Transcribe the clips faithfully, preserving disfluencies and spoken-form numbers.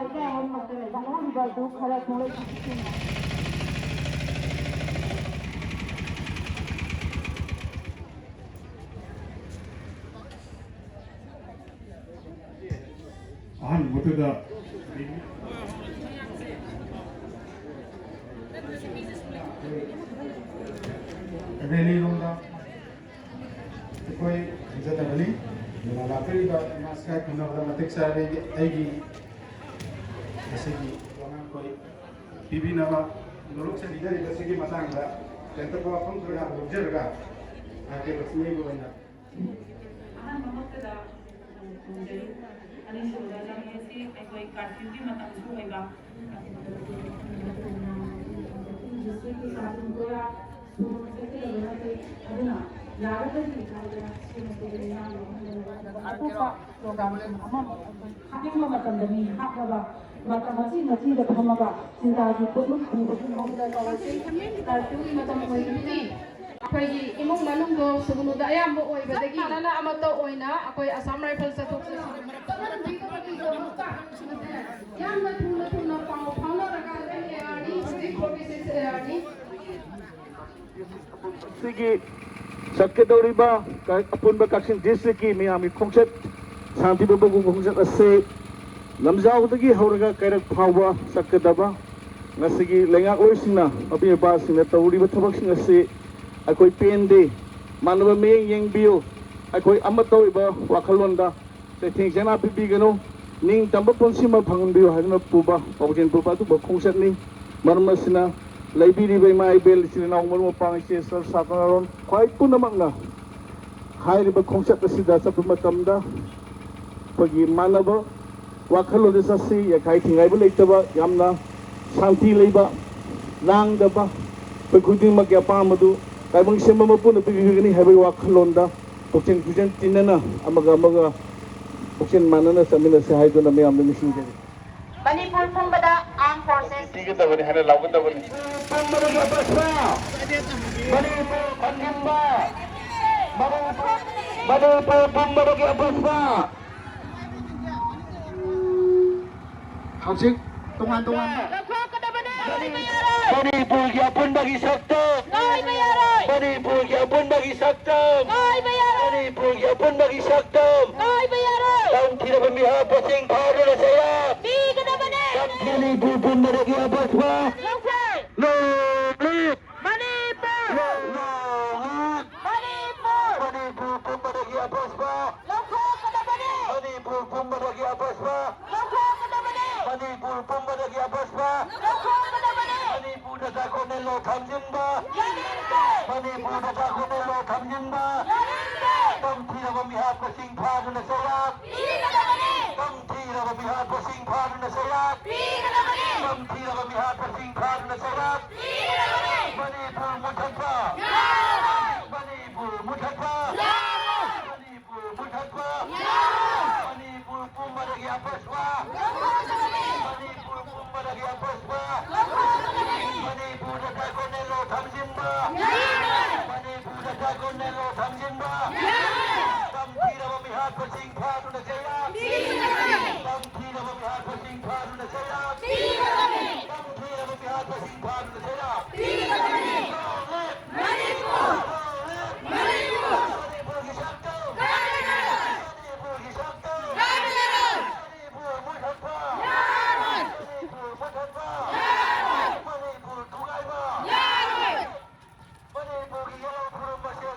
ꯂꯩꯀꯥꯏ ꯑꯍꯨꯝꯃꯛꯇ ꯂꯩꯕ ꯂꯧꯔꯤꯕ ꯑꯗꯨ ꯈꯔ ꯈꯣꯡꯂꯩ ꯑꯍꯥꯟꯕ ꯃꯛꯇꯗ ꯔꯦꯂꯤꯔꯣꯝꯗ ꯑꯩꯈꯣꯏ ꯍꯟꯖꯗꯕꯅꯤ꯫ ꯑꯗꯨꯅ ꯂꯥꯛꯄꯤꯔꯤꯕ ꯏꯃꯥ ꯁꯥꯏ ꯈꯨꯟꯅꯕꯗ ꯃꯇꯤꯛ ꯆꯥꯕ ꯑꯩꯒꯤ ꯉꯁꯤꯒꯤ ꯋꯥꯉꯥꯡꯈꯣꯏ ꯄꯤꯕꯤꯅꯕ ꯅꯣꯂꯨꯛ ꯁꯟꯕꯤꯗꯔꯤꯕꯁꯤꯒꯤ ꯃꯇꯥꯡꯗ ꯀꯩꯝꯇ ꯋꯥꯐꯝ ꯈꯔ ꯂꯧꯖꯔꯒ ꯍꯥꯏꯔꯤꯕꯁꯤꯡꯒꯤ ꯑꯣꯏꯅ ꯑꯍꯥꯟꯕꯃꯛꯇꯗ ꯈꯨꯔꯨꯝꯖꯔꯤ꯫ ꯑꯅꯤꯁꯨꯕꯗ ꯂꯝ ꯑꯁꯤ ꯑꯩꯈꯣꯏ ꯀꯥꯔꯐ꯭ꯌꯨꯒꯤ ꯃꯇꯝꯁꯨ ꯑꯣꯏꯕ꯫ ꯗꯤꯁꯇ꯭ꯔꯤꯛꯀꯤ ꯀꯥꯔꯐ꯭ꯌꯨ ꯀꯌꯥ ꯁꯨꯅ ꯆꯠꯀꯗꯕ ꯅꯠꯇꯦ꯫ ꯑꯗꯨꯅ ꯌꯥꯔꯒꯗꯤ ꯍꯥꯏꯗꯅ ꯁꯤꯒꯨꯝꯕ ꯄ꯭ꯔꯣꯒ꯭ꯔꯥꯝ ꯑꯃ ꯑꯇꯣꯞꯄ ꯄ꯭ꯔꯣꯒ꯭ꯔꯥꯝꯁꯤꯡ ꯑꯃ ꯑꯩꯈꯣꯏ ꯍꯥꯞꯅꯤꯡꯕ ꯃꯇꯝꯗ ꯃꯤ ꯍꯥꯞꯅꯕ ꯃꯇꯝ ꯃꯆꯤ ꯃꯆꯤꯗ ꯐꯝꯃꯒ ꯆꯤꯟꯇꯥꯒꯤ ꯄꯣꯠꯂꯨꯝ ꯄꯨꯕꯒꯤ ꯃꯑꯣꯡꯗ ꯇꯧꯔꯁꯤ꯫ ꯀꯥꯔꯐ꯭ꯌꯨꯒꯤ ꯃꯇꯝ ꯑꯣꯏꯕꯅꯤ꯫ ꯑꯩꯈꯣꯏꯒꯤ ꯏꯃꯨꯡ ꯃꯅꯨꯡꯗꯣ ꯁꯨꯒꯅꯨꯗ ꯑꯌꯥꯝꯕ ꯑꯣꯏꯕꯗꯒꯤ ꯆꯞ ꯃꯥꯟꯅꯅ ꯑꯃꯠꯇ ꯑꯣꯏꯅ ꯑꯩꯈꯣꯏ ꯑꯁꯥꯝ ꯔꯥꯏꯐꯜ ꯆꯠꯊꯣꯛ ꯆꯠꯁꯤꯟ ꯆꯠꯍꯟꯕꯤꯅꯕꯒꯤꯗꯃꯛꯇ ꯌꯥꯝꯅ ꯊꯨꯅ ꯊꯨꯅ ꯄꯥꯎ ꯐꯥꯎꯅꯔꯒ ꯑꯗꯨꯝ ꯌꯥꯔꯅꯤ, ꯍꯧꯖꯤꯛ ꯄ꯭ꯔꯣꯁꯦꯁ ꯌꯥꯔꯅꯤ꯫ ꯁꯤꯒꯤ ꯆꯠꯀꯗꯧꯔꯤꯕ ꯀ-, ꯑꯄꯨꯟꯕ ꯀꯛꯆꯤꯡ ꯗꯤꯁꯇ꯭ꯔꯤꯛꯀꯤ ꯃꯤꯌꯥꯝꯒꯤ ꯈꯣꯡꯆꯠ, ꯁꯥꯟꯇꯤ ꯄꯨꯕꯒꯤ ꯈꯣꯡꯆꯠ ꯑꯁꯤ ꯂꯝꯖꯥꯎꯗꯒꯤ ꯍꯧꯔꯒ ꯀꯩꯔꯛ ꯐꯥꯎꯕ ꯆꯠꯀꯗꯕ, ꯉꯁꯤꯒꯤ ꯂꯩꯉꯥꯛꯂꯣꯏꯁꯤꯡꯅ, ꯃꯄꯤ ꯃꯄꯥꯁꯤꯡꯅ ꯇꯧꯔꯤꯕ ꯊꯕꯛꯁꯤꯡ ꯑꯁꯤ ꯑꯩꯈꯣꯏ ꯄꯦꯟꯗꯦ꯫ ꯃꯥꯟꯅꯕ ꯃꯤꯠꯌꯦꯡ ꯌꯦꯡꯕꯤꯌꯨ꯫ ꯑꯩꯈꯣꯏ ꯑꯃꯠꯇ ꯑꯣꯏꯕ ꯋꯥꯈꯜꯂꯣꯟꯗ ꯆꯩꯊꯦꯡ ꯆꯩꯅꯥ ꯄꯤꯕꯤꯒꯅꯨ꯫ ꯅꯤꯡꯇꯝꯕ ꯄꯨꯟꯁꯤ ꯑꯃ ꯐꯪꯍꯟꯕꯤꯌꯨ ꯍꯥꯏꯗꯨꯅ ꯄꯨꯕ, ꯄꯥꯎꯖꯦꯜ ꯄꯨꯕ ꯑꯗꯨꯒꯨꯝꯕ ꯈꯣꯡꯆꯠꯅꯤ꯫ ꯃꯔꯝ ꯑꯁꯤꯅ, ꯂꯩꯕꯤꯔꯤꯕ ꯏꯃꯥ ꯏꯕꯦꯜ, ꯏꯆꯤꯜ ꯏꯅꯥꯎ, ꯃꯔꯨꯞ ꯃꯄꯥꯡ, ꯏꯆꯦ ꯏꯆꯜ, ꯁꯥꯇ꯭ꯔ ꯅꯥꯔꯣꯟ, ꯈ꯭ꯋꯥꯏ ꯄꯨꯝꯅꯃꯛꯅ ꯍꯥꯏꯔꯤꯕ ꯈꯣꯡꯆꯠ ꯑꯁꯤꯗ ꯆꯠꯄ ꯃꯇꯝꯗ ꯑꯩꯈꯣꯏꯒꯤ ꯃꯥꯟꯅꯕ ꯋꯥꯈꯜꯂꯣꯟꯗ ꯆꯠꯁꯤ, ꯌꯥꯈꯥꯏ ꯊꯤꯡꯒꯥꯏꯕ ꯂꯩꯇꯕ, ꯌꯥꯝꯅ ꯁꯥꯟꯇꯤ ꯂꯩꯕ, ꯂꯥꯡꯗꯕ, ꯑꯩꯈꯣꯏ ꯈꯨꯗꯤꯡꯃꯛꯀꯤ ꯑꯄꯥꯝꯕꯗꯨ ꯇꯥꯏꯕꯪ ꯁꯦꯝꯕ ꯃꯄꯨꯅ ꯄꯤꯕꯤꯒꯅꯤ ꯍꯥꯏꯕꯒꯤ ꯋꯥꯈꯜꯂꯣꯟꯗ ꯄꯨꯛꯆꯦꯜ ꯈꯨꯆꯦꯜ ꯇꯤꯟꯅꯅ ꯑꯃꯒ ꯑꯃꯒ ꯄꯨꯛꯆꯦꯜ ꯃꯥꯟꯅꯅ ꯆꯠꯃꯤꯟꯅꯁꯤ ꯍꯥꯏꯗꯨꯅ ꯃꯌꯥꯝꯗ ꯅꯤꯡꯁꯤꯡꯖꯔꯤ꯫ ꯃꯅꯤꯄꯨꯔ ꯄꯨꯝꯕꯗ armed forces ꯄꯤꯒꯗꯕꯅꯤ ꯍꯥꯏꯅ ꯂꯥꯎꯒꯗꯕꯅꯤ꯫ ꯄꯨꯝꯕꯗꯒꯤ ꯑꯄꯠꯄ, ꯃꯅꯤꯄꯨꯔ ꯈꯟꯖꯤꯟꯕ, ꯃꯅꯤꯄꯨꯔ, ꯃꯅꯤꯄꯨꯔ ꯄꯨꯝꯕꯗꯒꯤ ꯑꯄꯠꯄ꯫ ꯍꯧꯖꯤꯛ ꯇꯣꯉꯥꯟ ꯇꯣꯉꯥꯟꯕ ꯂꯧꯊꯣꯛꯀꯗꯕꯅꯤ꯫ ꯉꯥꯏꯕ ꯌꯥꯔꯣꯏ꯫ ꯃꯅꯤꯄꯨꯔꯒꯤ ꯑꯄꯨꯟꯕꯒꯤ ꯁꯛꯇꯝ꯫ ꯉꯥꯏꯕ ꯌꯥꯔꯣꯏ꯫ ꯃꯅꯤꯄꯨꯔꯒꯤ ꯑꯄꯨꯟꯕꯒꯤ ꯁꯛꯇꯝ꯫ ꯉꯥꯏꯕ ꯌꯥꯔꯣꯏ꯫ ꯃꯅꯤꯄꯨꯔꯒꯤ ꯑꯄꯨꯟꯕꯒꯤ ꯁꯛꯇꯝ꯫ ꯉꯥꯏꯕ ꯌꯥꯔꯣꯏ꯫ ꯇꯝꯊꯤꯔꯕ ꯃꯤꯍꯥꯠꯄꯁꯤꯡ ꯐꯥꯗꯨꯅ ꯆꯩꯔꯥꯛ꯫ ꯄꯤꯒꯗꯕꯅꯤ꯫ ꯇꯝꯊꯤ ꯃꯅꯤꯄꯨꯔ ꯄꯨꯝꯕꯗꯒꯤ ꯑꯄꯣꯁꯄ꯫ ꯂꯧꯊꯣꯛ꯫ No relief. Manipur. No relief. Manipur. Manipur ꯄꯨꯝꯕꯗꯒꯤ ꯑꯄꯣꯁꯄ꯫ ꯂꯧꯊꯣꯛꯀꯗꯕꯅꯤ꯫ Manipur ꯄꯨꯝꯕꯗꯒꯤ ꯑꯄꯣꯁꯄ꯫ ꯂꯧꯊꯣꯛꯀꯗꯕꯅꯤ꯫ Manipur ꯄꯨꯝꯕꯗꯒꯤ ꯑꯄꯣꯁꯄ꯫ ꯂꯧꯊꯣꯛꯀꯗꯕꯅꯤ꯫ ꯃꯅꯤꯄꯨꯔꯗ ꯆꯥꯛꯀꯣꯟꯅꯦ ꯂꯣ ꯊꯝꯖꯤꯟꯕ꯫ ꯌꯥꯅꯤꯡꯗꯦ꯫ ꯃꯅꯤꯄꯨꯔꯗ ꯆꯥꯛꯀꯣꯟꯅꯦ ꯂꯣ ꯊꯝꯖꯤꯟꯕ꯫ ꯌꯥꯅꯤꯡꯗꯦ꯫ ꯇꯝꯊꯤꯔꯕ ꯃꯤꯍꯥꯠꯄꯁꯤꯡ ꯐꯥꯗꯨꯅ ꯆꯩꯔꯥꯛ꯫ ꯄꯤꯒꯗꯕꯅꯤ꯫ ꯇꯝꯊꯤꯔꯕ ꯃꯤꯍꯥꯠꯄꯁꯤꯡ ꯐꯥꯗꯨꯅ ꯆꯩꯔꯥꯛ꯫ ꯄꯤꯒꯗꯕꯅꯤ꯫ ꯇꯝꯊꯤꯔꯕ ꯃꯤꯍꯥꯠꯄꯁꯤꯡ ꯐꯥꯗꯨꯅ ꯆꯩꯔꯥꯛ꯫ ꯄꯤꯒꯗꯕꯅꯤ꯫ ꯃꯅꯤꯄꯨꯔ ꯃꯨꯊꯠꯄ꯫ ꯌꯥꯔꯣꯏ꯫ ꯃꯅꯤꯄꯨꯔ ꯃꯨꯊꯠꯄ꯫ ꯌꯥꯔꯣꯏ꯫ ꯃꯅꯤꯄꯨꯔ ꯃꯨꯊꯠꯄ꯫ ꯌꯥꯔꯣꯏ꯫ ꯃꯅꯤꯄꯨꯔ ꯄꯨꯝꯕꯗꯒꯤ ꯑꯄꯣꯁꯄ꯫ ꯂꯧꯊꯣꯛꯀꯗꯕꯅꯤ꯫ ꯃꯅꯤꯄꯨꯔ ꯄꯨꯝꯕꯗꯒꯤ ꯑꯄꯣꯁꯄ꯫ ꯂꯧꯊꯣꯛꯀꯗꯕꯅꯤ꯫ ꯃꯅꯤꯄꯨꯔꯗ ꯆꯥꯛꯀꯣꯟꯅꯦ ꯂꯣ ꯊꯝꯖꯤꯟꯕ꯫ ꯌꯥꯔꯣꯏ꯫ ꯃꯅꯤꯄꯨꯔꯗ ꯆꯥꯛꯀꯣꯟꯅꯦ ꯂꯣ ꯊꯝꯖꯤꯟꯕ꯫ ꯌꯥꯔꯣꯏ꯫ ꯇꯝꯊꯤꯔꯕ ꯃꯤꯍꯥꯠꯄꯁꯤꯡ ꯐꯥꯗꯨꯅ ꯆꯩꯔꯥꯛ꯫ ꯄꯤꯒꯗꯕꯅꯤ꯫ ꯇꯝꯊꯤꯔꯕ ꯃꯤꯍꯥꯠꯄꯁꯤꯡ ꯐꯥꯗꯨꯅ ꯆꯩꯔꯥꯛ꯫ ꯄꯤꯒꯗꯕꯅꯤ꯫ ꯇꯝꯊꯤꯔꯕ ꯃꯤꯍꯥꯠꯄꯁꯤꯡ ꯐꯥꯗꯨꯅ ꯆꯩꯔꯥꯛ꯫ ꯄꯤꯒꯗꯕꯅꯤ꯫ No relief. Manipur. No relief. Manipur. ꯃꯅꯤꯄꯨꯔꯒꯤ ꯁꯛꯇꯝ. ꯉꯥꯏꯕ ꯌꯥꯔꯣꯏ꯫ ꯃꯅꯤꯄꯨꯔꯒꯤ ꯁꯛꯇꯝ. ꯉꯥꯏꯕ ꯌꯥꯔꯣꯏ꯫ ꯃꯅꯤꯄꯨꯔ ꯃꯨꯊꯠꯄ. ꯌꯥꯔꯣꯏ꯫ ꯃꯅꯤꯄꯨꯔ ꯃꯨꯊꯠꯄ. ꯌꯥꯔꯣꯏ꯫ ꯃꯅꯤꯄꯨꯔ ꯊꯨꯒꯥꯏꯕ. ꯌꯥꯔꯣꯏ꯫ ꯃꯅꯤꯄꯨꯔꯒꯤ ꯌꯦꯜꯍꯧ ꯈꯨꯔꯨꯝꯕꯁꯦ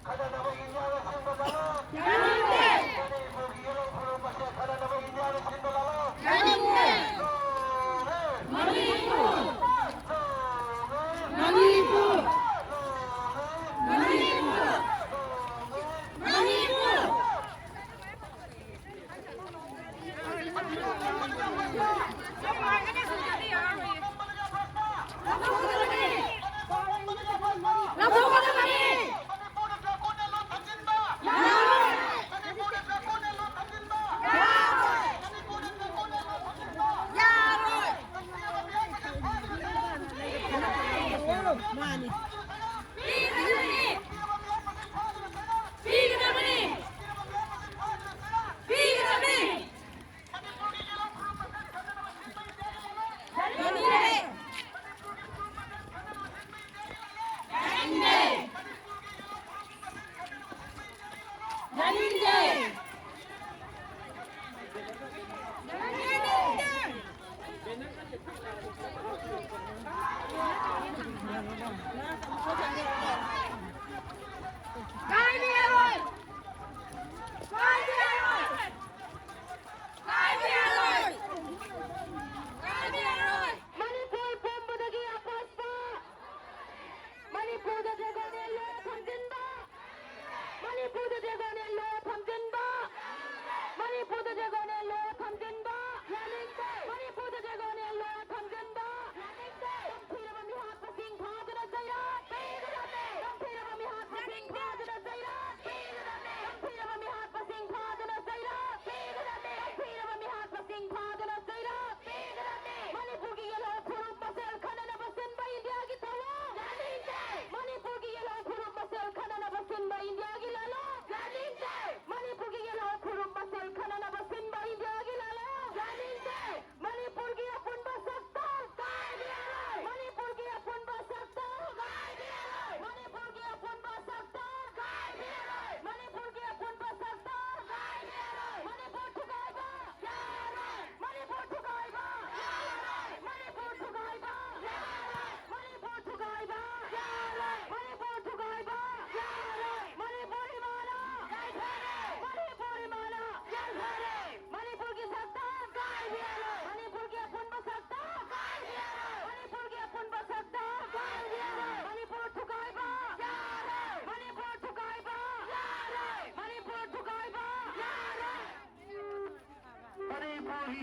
ꯈꯟꯅꯅꯕ ꯏꯟꯗꯤꯌꯥꯅ ꯁꯤꯟꯕ ꯂꯥꯜꯂꯣ. ꯌꯥꯅꯤꯡꯗꯦ꯫ ꯃꯅꯤꯄꯨꯔꯒꯤ ꯌꯦꯜꯍꯧ ꯈꯨꯔꯨꯝꯕꯁꯦ ꯈꯟꯅꯅꯕ ꯏꯟꯗꯤꯌꯥꯅ ꯁꯤꯟꯕ ꯂꯥꯜꯂꯣ. ꯌꯥꯅꯤꯡꯗꯦ꯫ ꯂꯣꯜꯂꯦ. ꯃꯅꯤꯄꯨꯔ꯫ ꯂꯣꯜꯂꯦ. ꯃꯅꯤꯄꯨꯔ꯫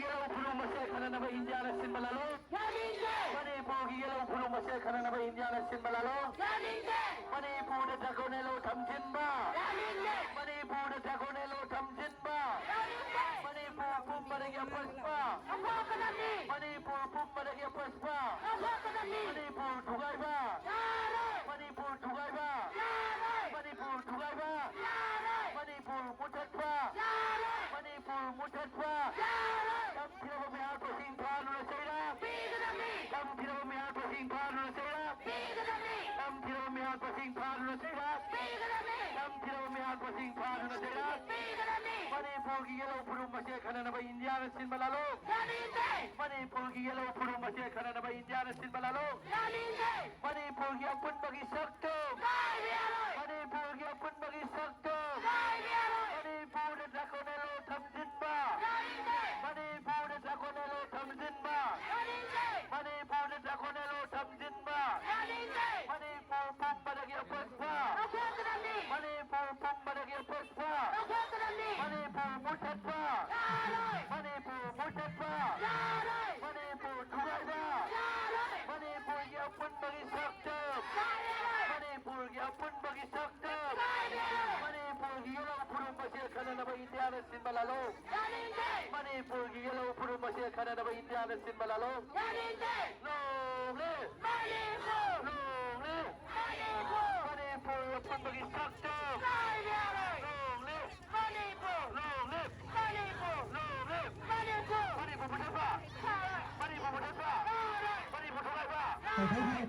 ꯌꯦꯜꯍꯧ ꯐꯨꯔꯨꯞ ꯃꯁꯦꯜ ꯈꯠꯅꯅꯕ ꯏꯟꯗꯤꯌꯥꯅ ꯁꯤꯟꯕ ꯂꯥꯜꯂꯣ꯫ ꯌꯥꯅꯤꯡꯗꯦ! ꯃꯅꯤꯄꯨꯔꯒꯤ ꯌꯦꯜꯍꯧ ꯐꯨꯔꯨꯞ ꯃꯁꯦꯜ ꯈꯠꯅꯅꯕ ꯏꯟꯗꯤꯌꯥꯅ ꯁꯤꯟꯕ ꯂꯥꯜꯂꯣ꯫ ꯌꯥꯅꯤꯡꯗꯦ! ꯃꯅꯤꯄꯨꯔꯗ dragon yellow ꯊꯝꯖꯤꯟꯕ꯫ ꯌꯥꯅꯤꯡꯗꯦ! ꯃꯅꯤꯄꯨꯔꯗ dragon yellow ꯊꯝꯖꯤꯟꯕ꯫ ꯌꯥꯅꯤꯡꯗꯦ! ꯃꯅꯤꯄꯨꯔ ꯄꯨꯝꯕꯗꯒꯤ ꯑꯄꯠꯄ꯫ ꯂꯧꯊꯣꯛꯀꯗꯕꯅꯤ! ꯃꯅꯤꯄꯨꯔ ꯄꯨꯝꯕꯗꯒꯤ ꯑꯄꯠꯄ꯫ ꯂꯧꯊꯣꯛꯀꯗꯕꯅꯤ! ꯃꯅꯤꯄꯨꯔ ꯊꯨꯒꯥꯏꯕ꯫ ꯌꯥꯔꯣꯏ! ꯃꯅꯤꯄꯨꯔ ꯊꯨꯒꯥꯏꯕ꯫ ꯌꯥꯔꯣꯏ! ꯃꯅꯤꯄꯨꯔ ꯊꯨꯒꯥꯏꯕ꯫ ꯌꯥꯔꯣꯏ! ꯃꯅꯤꯄꯨꯔ ꯃꯨꯊꯠꯄ꯫ ꯌꯥꯔꯣꯏ! ꯃꯅꯤꯄꯨꯔ ꯃꯨꯊꯠꯄ꯫ ꯌꯥꯔꯣꯏ! ꯅꯝꯊꯤꯔꯕ ꯃꯤꯍꯥꯠꯄꯁꯤꯡ ꯐꯥꯗꯨꯅ ꯆꯩꯔꯥꯛ! ꯄꯤꯒꯗꯕꯅꯤ! ꯅꯝꯊꯤꯔꯕ ꯃꯤꯍꯥꯠꯄꯁꯤꯡ ꯐꯥꯗꯨꯅ ꯆꯩꯔꯥꯛ! ꯄꯤꯒꯗꯕꯅꯤ! ꯅꯝꯊꯤꯔꯕ ꯃꯤꯍꯥꯠꯄꯁꯤꯡ ꯐꯥꯗꯨꯅ ꯆꯩꯔꯥꯛ! ꯄꯤꯒꯗꯕꯅꯤ! ꯅꯝꯊꯤꯔꯕ ꯃꯤꯍꯥꯠꯄꯁꯤꯡ ꯐꯥꯗꯨꯅ ꯆꯩꯔꯥꯛ! ꯄꯤꯒꯗꯕꯅꯤ! ꯃꯅꯤꯄꯨꯔꯒꯤ ꯌꯦꯜꯍꯧ ꯐꯨꯔꯨꯞ ꯃꯁꯦꯜ ꯈꯠꯅꯅꯕ ꯏꯟꯗꯤꯌꯥꯅ ꯁꯤꯟꯕ ꯂꯥꯜꯂꯣ! ꯌꯥꯅꯤꯡꯗꯦ! ꯃꯅꯤꯄꯨꯔꯒꯤ ꯌꯦꯜꯍꯧ ꯐꯨꯔꯨꯞ ꯃꯁꯦꯜ ꯈꯠꯅꯅꯕ ꯏꯟꯗꯤꯌꯥꯅ ꯁꯤꯟꯕ ꯂꯥꯜꯂꯣ! ꯌꯥꯅꯤꯡꯗꯦ! ꯃꯅꯤꯄꯨꯔꯒꯤ ꯑꯄꯨꯟꯕꯒꯤ ꯁꯛꯇꯝ! ꯀꯥꯏꯕ ꯌꯥꯔꯣꯏ! ꯃꯅꯤꯄꯨꯔꯒꯤ ꯑꯄꯨꯟꯕꯒꯤ ꯁꯛꯇꯝ! ꯀꯥꯏꯕ ꯌꯥꯔꯣꯏ! ꯃꯅꯤꯄꯨꯔꯗ dragon yellow ꯊꯝꯖꯤꯟꯕ! ꯌꯥꯅꯤꯡꯗꯦ! ꯃꯅꯤꯄꯨꯔꯗ dragon yellow ꯊꯝꯖꯤꯟꯕ! ꯌꯥꯅꯤꯡꯗꯦ! ꯃꯅꯤꯄꯨꯔꯗ dragon yellow ꯊꯝꯖꯤꯟꯕ! ꯌꯥꯅꯤꯡꯗꯦ! ꯃꯅꯤꯄꯨꯔ ꯄꯨꯝꯕꯗꯒꯤ ꯑꯄꯠꯄ! ꯂꯧꯊꯣꯛꯀꯗꯕꯅꯤ! ꯃꯅꯤꯄꯨꯔ ꯄꯨꯝꯕꯗꯒꯤ ꯑꯄꯠꯄ! ꯂꯧꯊꯣꯛꯀꯗꯕꯅꯤ! ꯃꯅꯤꯄꯨꯔ ꯃꯨꯊꯠꯄ! ꯌꯥꯔꯣꯏ! ꯃꯅꯤꯄꯨꯔ ꯃꯨꯊꯠꯄ! ꯌꯥꯔꯣꯏ! ꯃꯅꯤꯄꯨꯔ ꯊꯨꯒꯥꯏꯕ! ꯌꯥꯔꯣꯏ! ꯃꯅꯤꯄꯨꯔꯒꯤ ꯑꯄꯨꯟꯕꯒꯤ ꯁꯛꯇꯝ! ꯀꯥꯏꯔꯔꯣꯏ! ꯃꯅꯤꯄꯨꯔꯒꯤ ꯑꯄꯨꯟꯕꯒꯤ ꯁꯛꯇꯝ! ꯀꯥꯏꯔꯔꯣꯏ! ꯃꯅꯤꯄꯨꯔꯒꯤ ꯌꯦꯜꯍꯧ ꯐꯨꯔꯨꯞ ꯃꯁꯦꯜ ꯈꯠꯅꯅꯕ ꯏꯟꯗꯤꯌꯥꯅ ꯁꯤꯟꯕ ꯂꯥꯜꯂꯣ! ꯌꯥꯅꯤꯡꯗꯦ! ꯃꯅꯤꯄꯨꯔꯒꯤ ꯌꯦꯜꯍꯧ ꯐꯨꯔꯨꯞ ꯃꯁꯦꯜ ꯈꯠꯅꯅꯕ ꯏꯟꯗꯤꯌꯥꯅ ꯁꯤꯟꯕ ꯂꯥꯜꯂꯣ! ꯌꯥꯅꯤꯡꯗꯦ! Long live! Manipur! Long live! Manipur! Manipur ꯑꯄꯨꯟꯕꯒꯤ ꯁꯛꯇꯝ! ꯀꯥꯏꯕ ꯌꯥꯔꯣꯏ! Long live! Manipur! Long live! Manipur! Long live! Manipur! Manipur ꯃꯨꯊꯠꯄ! ꯌꯥꯔꯣꯏ! ꯃꯅꯤꯄꯨꯔ ꯃꯨꯊꯠꯄ! ꯌꯥꯔꯣꯏ! ꯃꯅꯤꯄꯨꯔ ꯊꯨꯒꯥꯏꯕ! ꯌꯥꯔꯣꯏ!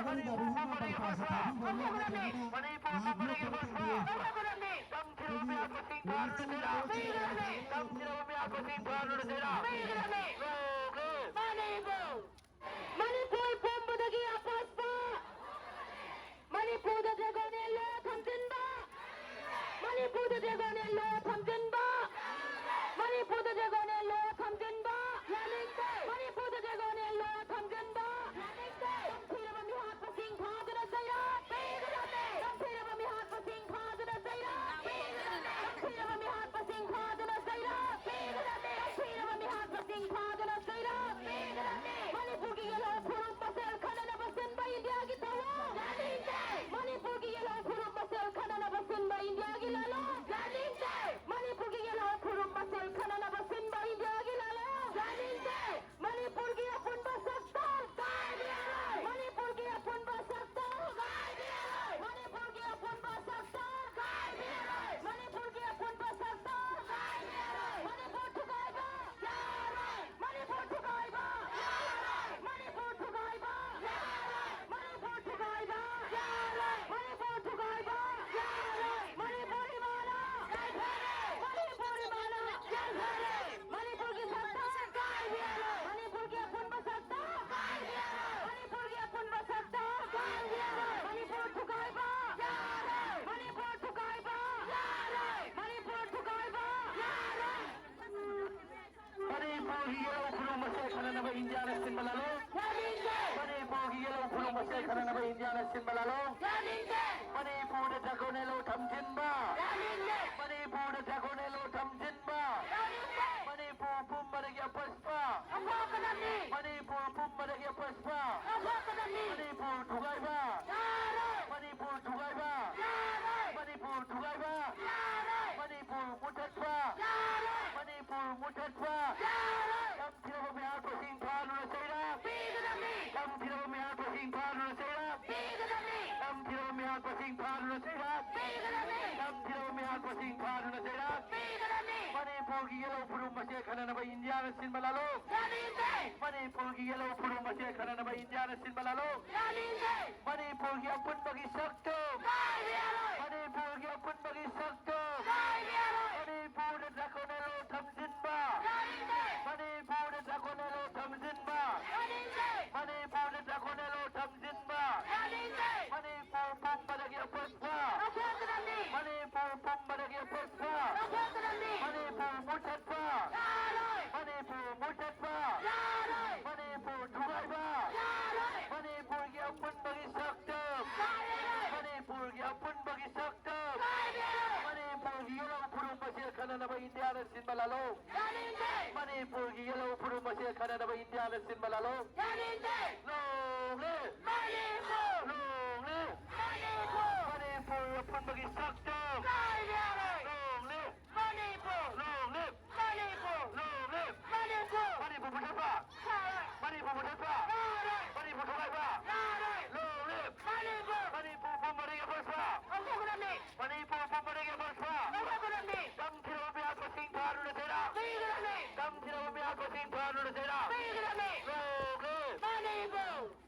ꯃꯅꯤꯄꯨꯔ ꯄꯨꯝꯕꯗꯒꯤ ꯑꯄꯠꯄ! ꯂꯧꯊꯣꯛꯀꯗꯕꯅꯤ! ꯃꯅꯤꯄꯨꯔ ꯄꯨꯝꯕꯗꯒꯤ ꯑꯄꯠꯄ! ꯂꯧꯊꯣꯛꯀꯗꯕꯅꯤ! ꯅꯝꯊꯤꯔꯕ ꯃꯤꯍꯥꯠꯄꯁꯤꯡ ꯐꯥꯗꯨꯅ ꯆꯩꯔꯥꯛ! ꯄꯤꯒꯗꯕꯅꯤ! ꯅꯝꯊꯤꯔꯕ ꯃꯤꯍꯥꯠꯄꯁꯤꯡ ꯐꯥꯗꯨꯅ ꯆꯩꯔꯥꯛ! ꯄꯤꯒꯗꯕꯅꯤ! Long live! ꯃꯅꯤꯄꯨꯔ! ꯃꯅꯤꯄꯨꯔ ꯄꯨꯝꯕꯗꯒꯤ ꯑꯄꯠꯄ! ꯃꯅꯤꯄꯨꯔꯗ dragon yellow ꯊꯝꯖꯤꯟꯕ! ꯃꯅꯤꯄꯨꯔꯗ dragon yellow ꯊꯝꯖꯤꯟꯕ! ꯃꯅꯤꯄꯨꯔꯗ dragon yellow ꯊꯝꯖꯤꯟꯕ! ꯌꯥꯅꯤꯡꯗꯦ! ꯃꯅꯤꯄꯨꯔꯗ dragon yellow ꯊꯝꯖꯤꯟꯕ! ꯌꯥꯅꯤꯡꯗꯦ! ꯅꯝꯊꯤꯔꯕ ꯃꯤꯍꯥꯠꯄꯁꯤꯡ ꯐꯥꯗꯨꯅ ꯆꯩꯔꯥꯛ! ꯄꯤꯒꯗꯕꯅꯤ! ꯅꯝꯊꯤꯔꯕ ꯃꯤꯍꯥꯠꯄꯁꯤꯡ ꯐꯥꯗꯨꯅ ꯆꯩꯔꯥꯛ! ꯄꯤꯒꯗꯕꯅꯤ! ꯅꯝꯊꯤꯔꯕ ꯃꯤꯍꯥꯠꯄꯁꯤꯡ ꯐꯥꯗꯨꯅ ꯆꯩꯔꯥꯛ! ꯄꯤꯒꯗꯕꯅꯤ! ꯃꯁꯦꯜ ꯈꯟꯅꯅꯕ ꯏꯟꯗꯤꯌꯥꯅ ꯁꯤꯟꯕ ꯂꯥꯜꯂꯣꯡ꯫ ꯌꯥꯅꯤꯡꯗꯦ! ꯃꯅꯤꯄꯨꯔꯗ ꯗ꯭ꯔꯥꯒꯣꯟ ꯌꯦꯜꯂꯣ ꯊꯝꯖꯤꯟꯕ! ꯌꯥꯅꯤꯡꯗꯦ! ꯃꯅꯤꯄꯨꯔꯗ ꯗ꯭ꯔꯥꯒꯣꯟ ꯌꯦꯜꯂꯣ ꯊꯝꯖꯤꯟꯕ! ꯌꯥꯅꯤꯡꯗꯦ! ꯃꯅꯤꯄꯨꯔ ꯄꯨꯝꯕꯗꯒꯤ ꯑꯄꯠꯄ! ꯂꯧꯊꯣꯛꯀꯗꯕꯅꯤ! ꯃꯅꯤꯄꯨꯔ ꯄꯨꯝꯕꯗꯒꯤ ꯑꯄꯠꯄ! ꯂꯧꯊꯣꯛꯀꯗꯕꯅꯤ! ꯃꯅꯤꯄꯨꯔ ꯊꯨꯒꯥꯏꯕ! ꯌꯥꯔꯣꯏ! ꯃꯅꯤꯄꯨꯔ ꯊꯨꯒꯥꯏꯕ! ꯌꯥꯔꯣꯏ! ꯃꯅꯤꯄꯨꯔ ꯊꯨꯒꯥꯏꯕ! ꯌꯥꯔꯣꯏ! ꯃꯅꯤꯄꯨꯔ ꯃꯨꯊꯠꯄ! ꯌꯥꯔꯣꯏ! ꯃꯅꯤꯄꯨꯔ ꯃꯨꯊꯠꯄ! ꯌꯥꯔꯣꯏ! ꯅꯝꯊꯤꯔꯕ ꯃꯤꯍꯥꯠꯄꯁꯤꯡ ꯐꯥꯗꯨꯅ ꯆꯩꯔꯥꯛ! ꯄꯤꯒꯗꯕꯅꯤ! ꯅꯝꯊꯤꯔꯕ ꯃꯤꯍꯥꯠꯄꯁꯤꯡ ꯐꯥꯗꯨꯅ ꯆꯩꯔꯥꯛ! ꯄꯤꯒꯗꯕꯅꯤ! ꯅꯝꯊꯤꯔꯕ ꯃꯤꯍꯥꯠꯄꯁꯤꯡ ꯐꯥꯗꯨꯅ ꯆꯩꯔꯥꯛ! ꯄꯤꯒꯗꯕꯅꯤ! ꯅꯝꯊꯤꯔꯕ ꯃꯤꯍꯥꯠꯄꯁꯤꯡ ꯐꯥꯗꯨꯅ ꯆꯩꯔꯥꯛ! ꯄꯤꯒꯗꯕꯅꯤ! ꯃꯅꯤꯄꯨꯔꯒꯤ ꯌꯦꯜꯍꯧ ꯐꯨꯔꯨꯞ ꯃꯁꯦꯜ ꯈꯟꯅꯅꯕ ꯏꯟꯗꯤꯌꯥꯅ ꯁꯤꯟꯕ ꯂꯥꯜꯂꯣꯡ! ꯌꯥꯅꯤꯡꯗꯦ! ꯃꯅꯤꯄꯨꯔꯒꯤ ꯌꯦꯜꯍꯧ ꯐꯨꯔꯨꯞ ꯃꯁꯦꯜ ꯈꯟꯅꯅꯕ ꯏꯟꯗꯤꯌꯥꯅ ꯁꯤꯟꯕ ꯂꯥꯜꯂꯣꯡ! ꯌꯥꯅꯤꯡꯗꯦ! ꯃꯅꯤꯄꯨꯔꯒꯤ ꯑꯄꯨꯟꯕꯒꯤ ꯁꯛꯇꯝ! ꯀꯥꯏꯕ ꯌꯥꯔꯣꯏ! ꯃꯅꯤꯄꯨꯔꯒꯤ ꯑꯄꯨꯟꯕꯒꯤ ꯁꯛꯇꯝ! ꯀꯥꯏꯕ ꯌꯥꯔꯣꯏ! ꯃꯅꯤꯄꯨꯔꯗ ꯗ꯭ꯔꯥꯒꯣꯟ ꯌꯦꯜꯂꯣ ꯊꯝꯖꯤꯟꯕ! ꯌꯥꯅꯤꯡꯗꯦ! ꯃꯅꯤꯄꯨꯔꯗ ꯗ꯭ꯔꯥꯒꯣꯟ ꯌꯦꯜꯂꯣ ꯊꯝꯖꯤꯟꯕ! ꯌꯥꯅꯤꯡꯗꯦ! ꯃꯅꯤꯄꯨꯔꯗ ꯗ꯭ꯔꯥꯒꯣꯟ ꯌꯦꯜꯂꯣ ꯊꯝꯖꯤꯟꯕ! ꯌꯥꯅꯤꯡꯗꯦ! ꯃꯅꯤꯄꯨꯔ ꯄꯨꯝꯕꯗꯒꯤ ꯑꯄꯠꯄ! ꯂꯧꯊꯣꯛꯀꯗꯕꯅꯤ! ꯃꯅꯤꯄꯨꯔ ꯄꯨꯝꯕꯗꯒꯤ ꯑꯄꯠꯄ! ꯂꯧꯊꯣꯛꯀꯗꯕꯅꯤ! ꯃꯅꯤꯄꯨꯔ ꯃꯨꯊꯠꯄ! ꯌꯥꯔꯣꯏ! ꯃꯅꯤꯄꯨꯔ ꯃꯨꯊꯠꯄ! ꯌꯥꯔꯣꯏ! ꯃꯅꯤꯄꯨꯔ ꯊꯨꯒꯥꯏꯕ! ꯌꯥꯔꯣꯏ! ꯃꯅꯤꯄꯨꯔꯒꯤ ꯑꯄꯨꯟꯕꯒꯤ ꯁꯛꯇꯝ! ꯀꯥꯏꯔꯔꯣꯏ! ꯃꯅꯤꯄꯨꯔꯒꯤ ꯑꯄꯨꯟꯕꯒꯤ ꯁꯛꯇꯝ! ꯀꯥꯏꯔꯔꯣꯏ! ꯃꯅꯤꯄꯨꯔꯒꯤ ꯌꯦꯜꯍꯧ ꯐꯨꯔꯨꯞ ꯃꯁꯦꯜ ꯈꯟꯅꯅꯕ ꯏꯟꯗꯤꯌꯥꯅ ꯁꯤꯟꯕ ꯂꯥꯜꯂꯣꯡ! ꯌꯥꯅꯤꯡꯗꯦ! ꯃꯅꯤꯄꯨꯔꯒꯤ ꯌꯦꯜꯍꯧ ꯐꯨꯔꯨꯞ ꯃꯁꯦꯜ ꯈꯟꯅꯅꯕ ꯏꯟꯗꯤꯌꯥꯅ ꯁꯤꯟꯕ ꯂꯥꯜꯂꯣꯡ! ꯌꯥꯅꯤꯡꯗꯦ! Long live! Manipur! Long live! Manipur! Manipur ꯑꯄꯨꯟꯕꯒꯤ ꯁꯛꯇꯝ! ꯀꯥꯏꯕ ꯌꯥꯔꯣꯏ! Long live! Manipur! Long live! Manipur! Long live! Manipur! Manipur ꯃꯨꯊꯠꯄ! ꯌꯥꯔꯣꯏ! ꯃꯅꯤꯄꯨꯔ ꯃꯨꯊꯠꯄ! ꯌꯥꯔꯣꯏ! ꯃꯅꯤꯄꯨꯔ ꯊꯨꯒꯥꯏꯕ! ꯌꯥꯔꯣꯏ! Long live! ꯃꯅꯤꯄꯨꯔ! ꯃꯅꯤꯄꯨꯔ ꯄꯨꯝꯕꯗꯒꯤ ꯑꯄꯠꯄ! ꯂꯧꯊꯣꯛꯀꯗꯕꯅꯤ! ꯃꯅꯤꯄꯨꯔ ꯄꯨꯝꯕꯗꯒꯤ ꯑꯄꯠꯄ! ꯂꯧꯊꯣꯛꯀꯗꯕꯅꯤ! ꯅꯝꯊꯤꯔꯕ ꯃꯤꯍꯥꯠꯄꯁꯤꯡ ꯐꯥꯗꯨꯅ ꯆꯩꯔꯥꯛ! ꯄꯤꯒꯗꯕꯅꯤ! ꯅꯝꯊꯤꯔꯕ ꯃꯤꯍꯥꯠꯄꯁꯤꯡ ꯐꯥꯗꯨꯅ ꯆꯩꯔꯥꯛ! ꯄꯤꯒꯗꯕꯅꯤ! Long live! ꯃꯅꯤꯄꯨꯔ!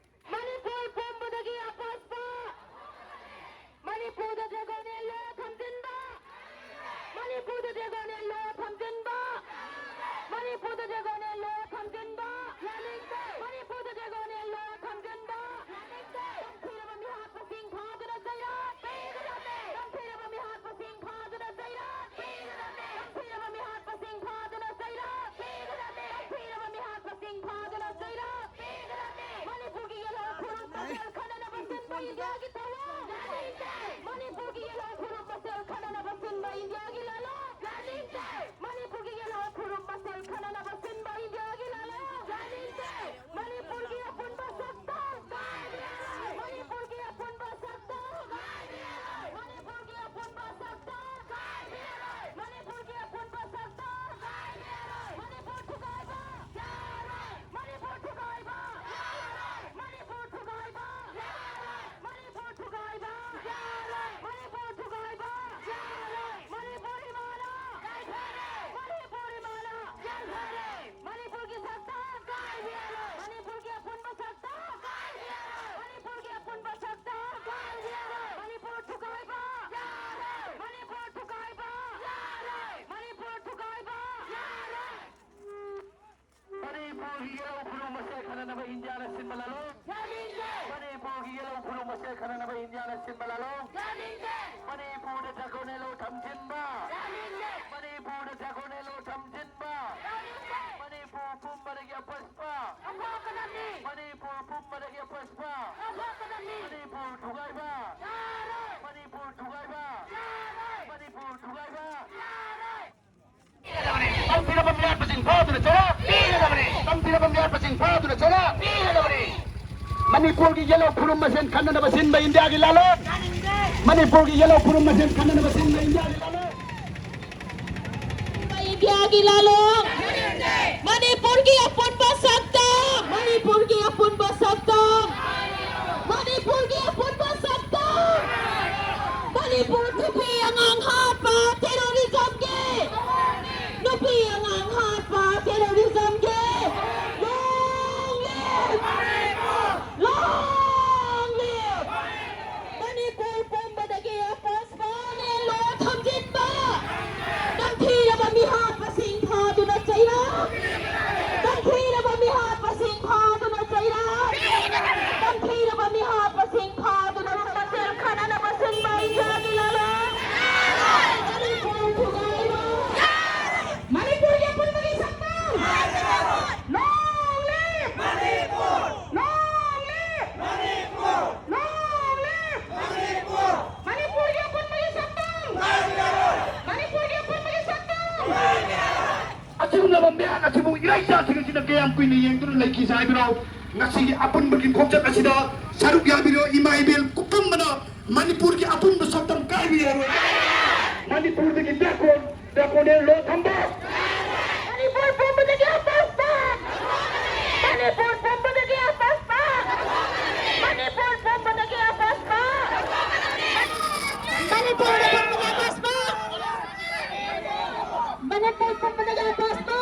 ꯃꯅꯤꯄꯨꯔ ꯄꯨꯝꯕ ꯏꯟꯗꯤꯌꯥꯒꯤ ꯊꯧꯑꯣꯡ ꯌꯥꯅꯤꯡꯗꯦ꯫ ꯃꯅꯤꯄꯨꯔꯒꯤ ꯌꯦꯜꯍꯧ ꯐꯨꯔꯨꯞ ꯃꯁꯦꯜ ꯈꯟꯅꯅꯕ ꯁꯤꯟꯕ ꯏꯟꯗꯤꯌꯥꯒꯤ ꯂꯥꯂꯣꯡ ꯌꯥꯅꯤꯡꯗꯦ꯫ ꯃꯅꯤꯄꯨꯔꯒꯤ ꯌꯦꯜꯍꯧ ꯐꯨꯔꯨꯞ ꯃꯁꯦꯜ ꯈꯟꯅꯅꯕ ꯁꯤꯟꯕ ꯏꯟꯗꯤꯌꯥꯒꯤ ꯂꯥꯂꯣꯡ ꯌꯥꯅꯤꯡꯗꯦ꯫ ꯃꯅꯤꯄꯨꯔꯒꯤ ꯑꯄꯨꯟꯕ ꯁꯛꯇꯝ ꯀꯥꯏꯕ ꯌꯥꯔꯣꯏ꯫ ꯃꯅꯤꯄꯨꯔꯒꯤ ꯑꯄꯨꯟꯕ ꯁꯛꯇꯝ ꯀꯥꯏꯕ ꯌꯥꯔꯣꯏ꯫ ꯃꯅꯤꯄꯨꯔꯒꯤ ꯑꯄꯨꯟꯕ ꯁꯛꯇꯝ ꯀꯥꯏꯕ ꯌꯥꯔꯣꯏ꯫ ꯃꯅꯤꯄꯨꯔꯒꯤ ꯑꯄꯨꯟꯕ ꯁꯛꯇꯝ ꯀꯥꯏꯕ ꯌꯥꯔꯣꯏ꯫ ꯃꯅꯤꯄꯨꯔ ꯊꯨꯒꯥꯏꯕ ꯌꯥꯔꯣꯏ꯫ ꯃꯅꯤꯄꯨꯔ ꯊꯨꯒꯥꯏꯕ ꯌꯥꯔꯣꯏ꯫ ꯃꯅꯤꯄꯨꯔ ꯊꯨꯒꯥꯏꯕ ꯌꯥꯔꯣꯏ꯫ ꯃꯅꯤꯄꯨꯔ ꯊꯨꯒꯥꯏꯕ ꯌꯥꯔꯣꯏ꯫ ꯃꯅꯤꯄꯨꯔ ꯊꯨꯒꯥꯏꯕ ꯌꯥꯔꯣꯏ꯫ ꯃꯅꯤꯄꯨꯔ ꯏꯃꯥꯅ ꯌꯥꯏꯐꯔꯦ꯫ ꯃꯅꯤꯄꯨꯔ ꯏꯃꯥꯅ ꯌꯥꯏꯐꯔꯦ꯫ ꯃꯅꯤꯄꯨꯔꯒꯤ ꯁꯛꯇꯝ ꯀꯥꯏꯕ ꯌꯥꯔꯣꯏ꯫ ꯃꯅꯤꯄꯨꯔꯒꯤ ꯑꯄꯨꯟꯕ ꯁꯛꯇꯝ ꯀꯥꯏꯕ ꯌꯥꯔꯣꯏ꯫ ꯃꯅꯤꯄꯨꯔꯒꯤ ꯑꯄꯨꯟꯕ ꯁꯛꯇꯝ ꯀꯥꯏꯕ ꯌꯥꯔꯣꯏ꯫ ꯃꯅꯤꯄꯨꯔ ꯊꯨꯒꯥꯏꯕ ꯌꯥꯔꯣꯏ꯫ ꯃꯅꯤꯄꯨꯔ ꯊꯨꯒꯥꯏꯕ ꯌꯥꯔꯣꯏ꯫ ꯃꯅꯤꯄꯨꯔ ꯊꯨꯒꯥꯏꯕ ꯌꯥꯔꯣꯏ꯫ ꯃꯅꯤꯄꯨꯔꯒꯤ ꯌꯦꯜꯍꯧ ꯐꯨꯔꯨꯞ ꯃꯁꯦꯜ ꯈꯟꯅꯅꯕ ꯏꯟꯗꯤꯌꯥꯅ ꯁꯤꯟꯕ ꯂꯥꯂꯣꯡ ꯌꯥꯅꯤꯡꯗꯦ꯫ ꯃꯅꯤꯄꯨꯔꯒꯤ ꯌꯦꯜꯍꯧ ꯐꯨꯔꯨꯞ ꯃꯁꯦꯜ ꯈꯟꯅꯅꯕ ꯏꯟꯗꯤꯌꯥꯅ ꯁꯤꯟꯕ ꯂꯥꯂꯣꯡ ꯌꯥꯅꯤꯡꯗꯦ꯫ ꯃꯅꯤꯄꯨꯔꯗ ꯗ꯭ꯔꯥꯒꯣꯟ ꯌꯦꯜꯍꯧ ꯊꯝꯖꯤꯟꯕ ꯌꯥꯅꯤꯡꯗꯦ꯫ ꯃꯅꯤꯄꯨꯔꯗ ꯗ꯭ꯔꯥꯒꯣꯟ ꯌꯦꯜꯍꯧ ꯊꯝꯖꯤꯟꯕ ꯌꯥꯅꯤꯡꯗꯦ꯫ ꯃꯅꯤꯄꯨꯔ ꯄꯨꯝꯕꯗꯒꯤ ꯑꯄꯁꯄ ꯂꯧꯊꯣꯛꯀꯗꯕꯅꯤ꯫ ꯃꯅꯤꯄꯨꯔ ꯄꯨꯝꯕꯗꯒꯤ ꯑꯄꯁꯄ ꯂꯧꯊꯣꯛꯀꯗꯕꯅꯤ꯫ ꯃꯅꯤꯄꯨꯔ ꯊꯨꯒꯥꯏꯕ ꯌꯥꯔꯣꯏ꯫ ꯃꯅꯤꯄꯨꯔ ꯊꯨꯒꯥꯏꯕ ꯌꯥꯔꯣꯏ꯫ ꯃꯅꯤꯄꯨꯔ ꯊꯨꯒꯥꯏꯕ ꯌꯥꯔꯣꯏ꯫ ꯇꯝꯊꯤꯔꯕ ꯃꯤꯍꯥꯠꯄꯁꯤꯡ ꯐꯥꯗꯨꯅ ꯆꯩꯔꯥꯛ ꯄꯤꯒꯗꯕꯅꯤ꯫ ꯇꯝꯊꯤꯔꯕ ꯃꯤꯍꯥꯠꯄꯁꯤꯡ ꯐꯥꯗꯨꯅ ꯆꯩꯔꯥꯛ ꯄꯤꯒꯗꯕꯅꯤ꯫ ꯃꯅꯤꯄꯨꯔꯒꯤ ꯌꯦꯜꯍꯧ ꯐꯨꯔꯨꯞ ꯃꯁꯦꯟ ꯈꯟꯅꯅꯕ ꯁꯤꯟꯕ ꯏꯟꯗꯤꯌꯥꯒꯤ ꯂꯥꯂꯣꯡ꯫ ꯃꯅꯤꯄꯨꯔꯒꯤ ꯌꯦꯜꯍꯧ ꯐꯨꯔꯨꯞ ꯃꯁꯦꯟ ꯈꯟꯅꯅꯕ ꯁꯤꯟꯕ ꯏꯟꯗꯤꯌꯥꯒꯤ ꯂꯥꯂꯣꯡ꯫ ꯏꯟꯗꯤꯌꯥꯒꯤ ꯂꯥꯂꯣꯡ꯫ ꯃꯅꯤꯄꯨꯔꯒꯤ ꯑꯄꯨꯟꯕ ꯁꯛꯇꯝ꯫ ꯃꯅꯤꯄꯨꯔꯒꯤ ꯑꯄꯨꯟꯕ ꯁꯛꯇꯝ꯫ ꯃꯅꯤꯄꯨꯔꯒꯤ ꯑꯄꯨꯟꯕ ꯁꯛꯇꯝ꯫ ꯃꯅꯤꯄꯨꯔ ꯅꯨꯄꯤ ꯑꯉꯥꯡ ꯍꯥꯠꯄ terrorismꯒꯤ꯫ ꯅꯨꯄꯤ ꯑꯉꯥꯡ ꯍꯥꯠꯄ terrorismꯒꯤ꯫ Long live! Long live! Manipur ꯄꯨꯝꯕꯗꯒꯤ ꯑꯄꯁꯄ ꯂꯣ ꯊꯝꯖꯤꯟꯕ꯫ ꯇꯝꯊꯤꯔꯕ ꯃꯤꯍꯥꯠꯄꯁꯤꯡ ꯐꯥꯗꯨꯅ ꯆꯩꯔꯥꯛ꯫ ꯇꯝꯊꯤꯔꯕ ꯃꯤꯍꯥꯠꯄꯁꯤꯡ ꯐꯥꯗꯨꯅ ꯆꯩꯔꯥꯛ꯫ ꯇꯝꯊꯤꯔꯕ ꯃꯤꯍꯥꯠꯄꯁꯤꯡ ꯐꯥꯗꯨꯅ ꯃꯁꯦꯜ ꯈꯟꯅꯅꯕ ꯁꯤꯟꯕ ꯏꯟꯗꯤꯌꯥꯒꯤ ꯂꯥꯂꯣꯡ꯫ ꯃꯅꯤꯄꯨꯔ ꯊꯨꯒꯥꯏꯕ꯫ ꯑꯁꯤꯕꯨ ꯏꯔꯩꯆꯥꯁꯤꯡ ꯑꯁꯤꯅ ꯀꯌꯥꯝ ꯀꯨꯏꯅ ꯌꯦꯡꯗꯨꯅ ꯂꯩꯈꯤꯁꯦ ꯍꯥꯏꯕꯅꯣ? ꯉꯁꯤꯒꯤ ꯑꯄꯨꯟꯕꯒꯤ ꯈꯣꯡꯆꯠ ꯑꯁꯤꯗ ꯁꯔꯨꯛ ꯌꯥꯕꯤꯔꯣ ꯏꯃꯥ ꯏꯕꯦꯜ ꯄꯨꯝꯕꯅ꯫ ꯃꯅꯤꯄꯨꯔꯒꯤ ꯑꯄꯨꯟꯕ ꯁꯛꯇꯝ ꯀꯥꯏꯕ ꯌꯥꯔꯣꯏ꯫ ꯃꯅꯤꯄꯨꯔꯗꯒꯤ ꯕꯦꯛꯋꯥꯔꯗ ꯕꯦꯛꯋꯥꯔꯗ ꯂꯣ ꯊꯝꯕ꯫ ꯃꯅꯤꯄꯨꯔ ꯄꯨꯝꯕꯗꯒꯤ ꯑꯄꯥꯁꯄ! ꯃꯅꯤꯄꯨꯔ ꯄꯨꯝꯕꯗꯒꯤ ꯑꯄꯥꯁꯄ! ꯃꯅꯤꯄꯨꯔ ꯄꯨꯝꯕꯗꯒꯤ ꯑꯄꯥꯁꯄ! ꯃꯅꯤꯄꯨꯔ ꯄꯨꯝꯕꯗꯒꯤ ꯑꯄꯥꯁꯄ! ꯃꯅꯤꯄꯨꯔ ꯄꯨꯝꯕꯗꯒꯤ ꯑꯄꯥꯁꯄ!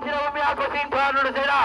ꯊꯤꯔꯕ ꯃꯤꯍꯥꯠꯄꯁꯤꯡ ꯐꯥꯅꯔꯁꯤꯔꯥ?